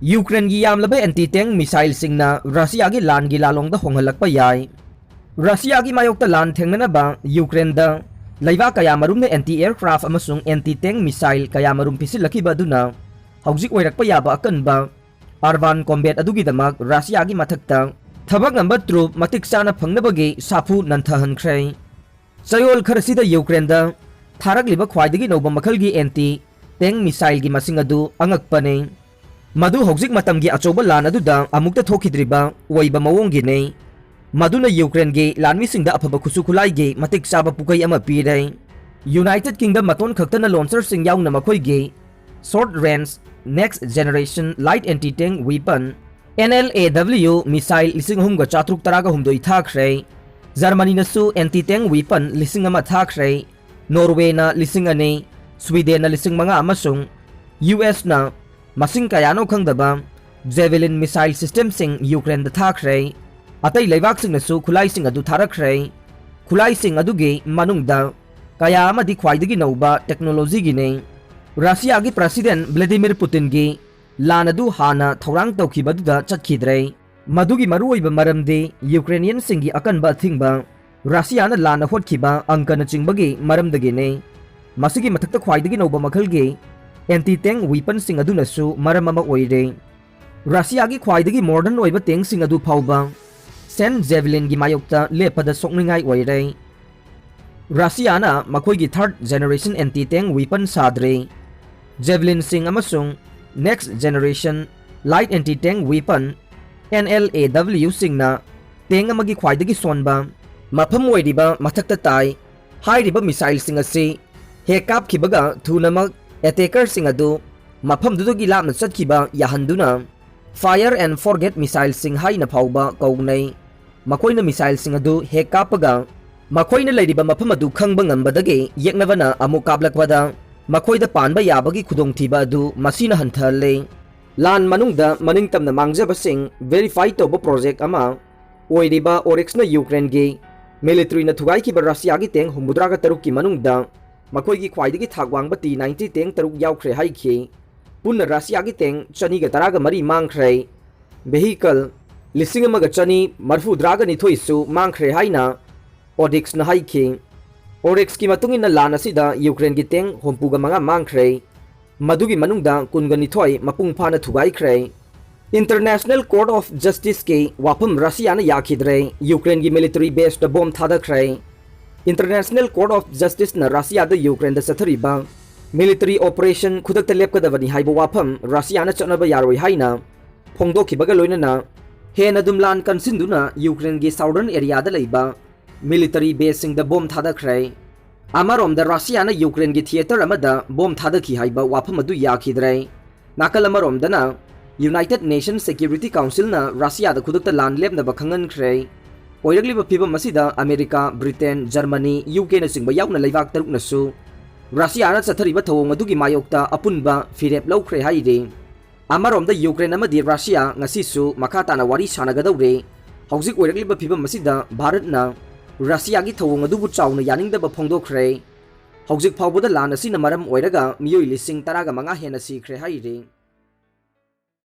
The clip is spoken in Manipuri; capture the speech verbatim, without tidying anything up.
ꯌꯨꯀ꯭ꯔꯦꯟꯒꯤ ꯌꯥꯝꯂꯕ ꯑꯦꯟꯇꯤ ꯇꯦꯡ ꯃꯤꯁꯥꯏꯜꯁꯤꯡꯅ ꯔꯁꯤꯌꯥꯒꯤ ꯂꯥꯟꯒꯤ ꯂꯥꯂꯣꯡꯗ ꯍꯣꯡꯍꯜꯂꯛꯄ ꯌꯥꯏ꯫ ꯔꯁꯤꯌꯥꯒꯤ ꯃꯥꯌꯣꯛꯇ ꯂꯥꯟ ꯊꯦꯡꯅꯅꯕ ꯌꯨꯀ꯭ꯔꯦꯟꯗ ꯂꯩꯕꯥꯛ ꯀꯌꯥ ꯃꯔꯨꯝꯅ ꯑꯦꯟꯇꯤ ꯑꯦꯌꯔꯀ꯭ꯔꯥꯐ ꯑꯃꯁꯨꯡ ꯑꯦꯟꯇꯤ ꯇꯦꯡ ꯃꯤꯁꯥꯏꯜ ꯀꯌꯥ ꯃꯔꯨꯝ ꯄꯤꯁꯤꯜꯂꯛꯈꯤꯕ ꯑꯗꯨꯅ ꯍꯧꯖꯤꯛ ꯑꯣꯏꯔꯛꯄ ꯌꯥꯕ ꯑꯀꯟꯕ ꯑꯔꯕꯥꯟ ꯀꯣꯝꯕꯦꯠ ꯑꯗꯨꯒꯤꯗꯃꯛ ꯔꯁꯤꯌꯥꯒꯤ ꯃꯊꯛꯇ ꯊꯕꯛ ꯉꯝꯕ ꯇ꯭ꯔꯨꯞ ꯃꯇꯤꯛ ꯆꯥꯅ ꯐꯪꯅꯕꯒꯤ ꯁꯥꯐꯨ ꯅꯟꯊꯍꯟꯈ꯭ꯔꯦ꯫ ꯆꯌꯣꯜ ꯈꯔꯁꯤꯗ ꯌꯨꯀ꯭ꯔꯦꯟꯗ ꯊꯥꯔꯛꯂꯤꯕ ꯈ꯭ꯋꯥꯏꯗꯒꯤ ꯅꯧꯕ ꯃꯈꯜꯒꯤ ꯑꯦꯟꯇꯤ ꯇꯦꯡ ꯃꯤꯁꯥꯏꯜꯒꯤ ꯃꯁꯤꯡ ꯑꯗꯨ ꯑꯉꯛꯄꯅꯤ꯫ ꯃꯗꯨ ꯍꯧꯖꯤꯛ ꯃꯇꯝꯒꯤ ꯑꯆꯧꯕ ꯂꯥꯟ ꯑꯗꯨꯗ ꯑꯃꯨꯛꯇ ꯊꯣꯛꯈꯤꯗ꯭ꯔꯤꯕ ꯑꯣꯏꯕ ꯃꯑꯣꯡꯒꯤꯅꯤ꯫ ꯃꯗꯨꯅ ꯌꯨꯀ꯭ꯔꯦꯟꯒꯤ ꯂꯥꯟꯃꯤꯁꯤꯡꯗ ꯑꯐꯕ ꯈꯨꯠꯁꯨ ꯈꯨꯠꯂꯥꯏꯒꯤ ꯃꯇꯤꯛ ꯆꯥꯕ ꯄꯨꯀꯩ ꯑꯃ ꯄꯤꯔꯦ꯫ ꯌꯨꯅꯥꯏꯇꯦꯗ ꯀꯤꯡꯗꯝ ꯃꯇꯣꯟ ꯈꯛꯇꯅ ꯂꯣꯟꯆꯔꯁꯤꯡ ꯌꯥꯎꯅ ꯃꯈꯣꯏꯒꯤ short range next generation light anti tank weapon, N L A W, missile ꯂꯤꯁꯤꯡ ꯑꯍꯨꯝꯒ ꯆꯥꯇ꯭ꯔꯨꯛ ꯇꯔꯥꯒ ꯍꯨꯝꯗꯣꯏ ꯊꯥꯈ꯭ꯔꯦ꯫ ꯖꯔꯃꯅꯤꯅꯁꯨ ꯑꯦꯟꯇꯤ ꯇꯦꯡ ꯋꯤꯄꯟ ꯂꯤꯁꯤꯡ ꯑꯃ ꯊꯥꯈ꯭ꯔꯦ꯫ ꯅꯣꯔꯋꯦꯅ ꯂꯤꯁꯤꯡ ꯑꯅꯤ, ꯁ꯭ꯋꯤꯗꯦꯟꯅ ꯂꯤꯁꯤꯡ ꯃꯉꯥ ꯑꯃꯁꯨꯡ ꯌꯨ ꯑꯦꯁꯅ ꯃꯁꯤꯡ ꯀꯌꯥꯅꯣ ꯈꯪꯗꯕ ꯖꯦꯚꯦꯂꯤꯟ ꯃꯤꯁꯥꯏꯜ ꯁꯤꯁꯇꯦꯝꯁꯤꯡ ꯌꯨꯀ꯭ꯔꯦꯟꯗ ꯊꯥꯈ꯭ꯔꯦ꯫ ꯑꯇꯩ ꯂꯩꯕꯥꯛꯁꯤꯡꯅꯁꯨ ꯈꯨꯠꯂꯥꯏꯁꯤꯡ ꯑꯗꯨ ꯊꯥꯔꯛꯈ꯭ꯔꯦ꯫ ꯈꯨꯠꯂꯥꯏꯁꯤꯡ ꯑꯗꯨꯒꯤ ꯃꯅꯨꯡꯗ ꯀꯌꯥ ꯑꯃꯗꯤ ꯈ꯭ꯋꯥꯏꯗꯒꯤ ꯅꯧꯕ ꯇꯦꯛꯅꯣꯂꯣꯖꯤꯒꯤꯅꯤ꯫ ꯔꯁꯤꯌꯥꯒꯤ ꯄ꯭ꯔꯁꯤꯗꯦꯟ ꯚ꯭ꯂꯥꯗꯤꯃꯤꯔ ꯄꯨꯇꯤꯟꯒꯤ ꯂꯥꯟ ꯑꯗꯨ ꯍꯥꯟꯅ ꯊꯧꯔꯥꯡ ꯇꯧꯈꯤꯕꯗꯨꯗ ꯆꯠꯈꯤꯗ꯭ꯔꯦ꯫ ꯃꯗꯨꯒꯤ ꯃꯔꯨꯑꯣꯏꯕ ꯃꯔꯝꯗꯤ ꯌꯨꯀ꯭ꯔꯦꯅꯤꯌꯟꯁꯤꯡꯒꯤ ꯑꯀꯟꯕ ꯑꯊꯤꯡꯕ, ꯔꯁꯤꯌꯥꯅ ꯂꯥꯟꯅ ꯍꯣꯠꯈꯤꯕ ꯑꯪꯀꯅꯆꯤꯡꯕꯒꯤ ꯃꯔꯝꯗꯒꯤꯅꯤ꯫ ꯃꯁꯤꯒꯤ ꯃꯊꯛꯇ ꯈ꯭ꯋꯥꯏꯗꯒꯤ ꯅꯧꯕ ꯃꯈꯜꯒꯤ ꯑꯦꯟꯇꯤ ꯇꯦꯡ ꯋꯤꯄꯟꯁꯤꯡ ꯑꯗꯨꯅꯁꯨ ꯃꯔꯝ ꯑꯃ ꯑꯣꯏꯔꯦ꯫ ꯔꯁꯤꯌꯥꯒꯤ ꯈ꯭ꯋꯥꯏꯗꯒꯤ ꯃꯣꯗꯔꯟ ꯑꯣꯏꯕ ꯇꯦꯡꯁꯤꯡ ꯑꯗꯨ ꯐꯥꯎꯕ ꯁꯦꯟ ꯖꯦꯚꯦꯂꯤꯟꯒꯤ ꯃꯥꯌꯣꯛꯇ ꯂꯦꯞꯄꯗ ꯁꯣꯛꯅꯤꯡꯉꯥꯏ ꯑꯣꯏꯔꯦ꯫ ꯔꯁꯤꯌꯥꯅ ꯃꯈꯣꯏꯒꯤ ꯊꯥꯔꯗ ꯖꯦꯅꯦꯔꯦꯁꯟ ꯑꯦꯟꯇꯤ ꯇꯦꯡ ꯋꯤꯄꯟ ꯁꯥꯗ꯭ꯔꯤ꯫ ꯖꯦꯚꯦꯂꯤꯟꯁꯤꯡ ꯑꯃꯁꯨꯡ next generation light anti tank weapon, N L A ꯗꯕ꯭ꯂꯤꯎꯁꯤꯡꯅ ꯇꯦꯡ ꯑꯃꯒꯤ ꯈ꯭ꯋꯥꯏꯗꯒꯤ ꯁꯣꯟꯕ ꯃꯐꯝ ꯑꯣꯏꯔꯤꯕ ꯃꯊꯛꯇ ꯇꯥꯏ꯫ ꯍꯥꯏꯔꯤꯕ ꯃꯤꯁꯥꯏꯜꯁꯤꯡ ꯑꯁꯤ ꯍꯦꯛ ꯀꯥꯞꯈꯤꯕꯒ ꯊꯨꯅꯃꯛ ꯑꯦꯇꯦꯀꯔꯁꯤꯡ ꯑꯗꯨ ꯃꯐꯝꯗꯨꯗꯒꯤ ꯂꯥꯞꯅ ꯆꯠꯈꯤꯕ ꯌꯥꯍꯟꯗꯨꯅ Fire and Forget ꯃꯤꯁꯥꯏꯜꯁꯤꯡ ꯍꯥꯏꯅ ꯐꯥꯎꯕ ꯀꯧꯅꯩ꯫ ꯃꯈꯣꯏꯅ ꯃꯤꯁꯥꯏꯜꯁꯤꯡ ꯑꯗꯨ ꯍꯦꯛ ꯀꯥꯞꯄꯒ ꯃꯈꯣꯏꯅ ꯂꯩꯔꯤꯕ ꯃꯐꯝ ꯑꯗꯨ ꯈꯪꯕ ꯉꯝꯕꯗꯒꯤ ꯌꯦꯛꯅꯕꯅ ꯑꯃꯨꯛ ꯀꯥꯞꯂꯛꯄꯗ ꯃꯈꯣꯏꯗ ꯄꯥꯟꯕ ꯌꯥꯕꯒꯤ ꯈꯨꯗꯣꯡꯊꯤꯕ ꯑꯗꯨ ꯃꯁꯤꯅ ꯍꯟꯊꯍꯜꯂꯤ꯫ ꯂꯥꯟ ꯃꯅꯨꯡꯗ ꯃꯅꯤꯡꯇꯝꯅ ꯃꯥꯡꯖꯕꯁꯤꯡ ꯚꯦꯔꯤꯐꯥꯏ ꯇꯧꯕ ꯄ꯭ꯔꯣꯖꯦꯛ ꯑꯃ ꯑꯣꯏꯔꯤꯕ ꯑꯣꯔꯤꯛꯁꯅ ꯌꯨꯀ꯭ꯔꯦꯟꯒꯤ ꯃꯤꯂꯤꯇꯔꯤꯅ ꯊꯨꯒꯥꯏꯈꯤꯕ ꯔꯁꯤꯌꯥꯒꯤ ꯇꯦꯡ ꯍꯨꯝꯐꯨꯇꯔꯥꯒ ꯇꯔꯨꯛꯀꯤ ꯃꯅꯨꯡꯗ ꯃꯈꯣꯏꯒꯤ ꯈ꯭ꯋꯥꯏꯗꯒꯤ ꯊꯥꯛ ꯋꯥꯡꯕ ꯇꯤ ꯅꯥꯏꯟꯇꯤ ꯇꯦꯡ ꯇꯔꯨꯛ ꯌꯥꯎꯈ꯭ꯔꯦ ꯍꯥꯏꯈꯤ꯫ ꯄꯨꯟꯅ ꯔꯁꯤꯌꯥꯒꯤ ꯇꯦꯡ ꯆꯅꯤꯒ ꯇꯔꯥꯒ ꯃꯔꯤ ꯃꯥꯡꯈ꯭ꯔꯦ꯫ ꯚꯦꯍꯤꯀꯜ ꯂꯤꯁꯤꯡ ꯑꯃꯒ ꯆꯅꯤ ꯃꯔꯤꯐꯨ ꯇꯔꯥꯒ ꯅꯤꯊꯣꯏꯁꯨ ꯃꯥꯡꯈ꯭ꯔꯦ ꯍꯥꯏꯅ ꯑꯣꯔꯤꯛꯁꯅ ꯍꯥꯏꯈꯤ꯫ ꯑꯣꯔꯤꯛꯁꯀꯤ ꯃꯇꯨꯡ ꯏꯟꯅ ꯂꯥꯟ ꯑꯁꯤꯗ ꯌꯨꯀ꯭ꯔꯦꯟꯒꯤ ꯇꯦꯡ ꯍꯨꯝꯐꯨꯒ ꯃꯉꯥ ꯃꯥꯡꯈ꯭ꯔꯦ꯫ ꯃꯗꯨꯒꯤ ꯃꯅꯨꯡꯗ ꯀꯨꯟꯒ ꯅꯤꯊꯣꯏ ꯃꯄꯨꯡ ꯐꯥꯅ ꯊꯨꯒꯥꯏꯈ꯭ꯔꯦ꯫ International Court of Justiceꯀꯤ ꯋꯥꯐꯝ ꯔꯁꯤꯌꯥꯅ ꯌꯥꯈꯤꯗ꯭ꯔꯦ꯫ ꯌꯨꯀ꯭ꯔꯦꯟꯒꯤ ꯃꯤꯂꯤꯇꯔꯤ ꯕꯦꯁꯇ ꯕꯣꯝ ꯊꯥꯗꯈ꯭ꯔꯦ꯫ International Court of Justiceꯅ ꯔꯁꯤꯌꯥꯗ ꯌꯨꯀ꯭ꯔꯦꯟꯗ ꯆꯠꯊꯔꯤꯕ ꯃꯤꯂꯤꯇꯔꯤ ꯑꯣꯄꯔꯦꯁꯟ ꯈꯨꯗꯛꯇ ꯂꯦꯞꯀꯗꯕꯅꯤ ꯍꯥꯏꯕ ꯋꯥꯐꯝ ꯔꯁꯤꯌꯥꯅ ꯆꯠꯅꯕ ꯌꯥꯔꯣꯏ ꯍꯥꯏꯅ ꯐꯣꯡꯗꯣꯛꯈꯤꯕꯒ ꯂꯣꯏꯅꯅ ꯍꯦꯟꯅ ꯑꯗꯨꯝ ꯂꯥꯟ ꯀꯟꯁꯤꯟꯗꯨꯅ ꯌꯨꯀ꯭ꯔꯦꯟꯒꯤ ꯁꯥꯎꯗꯔꯟ ꯑꯦꯔꯤꯌꯥꯗ ꯂꯩꯕ ꯃꯤꯂꯤꯇꯔꯤ ꯕꯦꯁꯁꯤꯡꯗ ꯕꯣꯝ ꯊꯥꯗꯈ꯭ꯔꯦ꯫ ꯑꯃꯔꯣꯝꯗ ꯔꯁꯤꯌꯥꯅ ꯌꯨꯀ꯭ꯔꯦꯟꯒꯤ ꯊꯤꯌꯦꯇꯔ ꯑꯃꯗ ꯕꯣꯝ ꯊꯥꯗꯈꯤ ꯍꯥꯏꯕ ꯋꯥꯐꯝ ꯑꯗꯨ ꯌꯥꯈꯤꯗ꯭ꯔꯦ꯫ ꯅꯥꯀꯜ ꯑꯃꯔꯣꯝꯗꯅ United Nations Security Councilꯅ ꯔꯁꯤꯌꯥꯗ ꯈꯨꯗꯛꯇ ꯂꯥꯟ ꯂꯦꯞꯅꯕ ꯈꯪꯍꯟꯈ꯭ꯔꯦ꯫ ꯑꯣꯏꯔꯛꯂꯤꯕ ꯐꯤꯕꯝ ꯑꯁꯤꯗ ꯑꯃꯦꯔꯤꯀꯥ, ꯕ꯭ꯔꯤꯇꯦꯟ, ꯖꯔꯃꯅꯤ, ꯌꯨꯀꯦꯅꯆꯤꯡꯕ ꯌꯥꯎꯅ ꯂꯩꯕꯥꯛ ꯇꯔꯨꯛꯅꯁꯨ ꯔꯁꯤꯌꯥꯅ ꯆꯠꯊꯔꯤꯕ ꯊꯧꯑꯣꯡ ꯑꯗꯨꯒꯤ ꯃꯥꯌꯣꯛꯇ ꯑꯄꯨꯟꯕ ꯐꯤꯔꯦꯞ ꯂꯧꯈ꯭ꯔꯦ ꯍꯥꯏꯔꯤ꯫ ꯑꯃꯔꯣꯝꯗ ꯌꯨꯀ꯭ꯔꯦꯟ ꯑꯃꯗꯤ ꯔꯁꯤꯌꯥ ꯉꯁꯤꯁꯨ ꯃꯈꯥ ꯇꯥꯅ ꯋꯥꯔꯤ ꯁꯥꯟꯅꯒꯗꯧꯔꯤ꯫ ꯍꯧꯖꯤꯛ ꯑꯣꯏꯔꯛꯂꯤꯕ ꯐꯤꯕꯝ ꯑꯁꯤꯗ ꯚꯥꯔꯠꯅ ꯔꯁꯤꯌꯥꯒꯤ ꯊꯧꯑꯣꯡ ꯑꯗꯨꯕꯨ ꯆꯥꯎꯅ ꯌꯥꯅꯤꯡꯗꯕ ꯐꯣꯡꯗꯣꯛꯈ꯭ꯔꯦ꯫ ꯍꯧꯖꯤꯛ ꯐꯥꯎꯕꯗ ꯂꯥꯟ ꯑꯁꯤꯅ ꯃꯔꯝ ꯑꯣꯏꯔꯒ ꯃꯤꯑꯣꯏ ꯂꯤꯁꯤꯡ ꯇꯔꯥꯒ ꯃꯉꯥ ꯍꯦꯟꯅ ꯁꯤꯈ꯭ꯔꯦ ꯍꯥꯏꯔꯤ꯫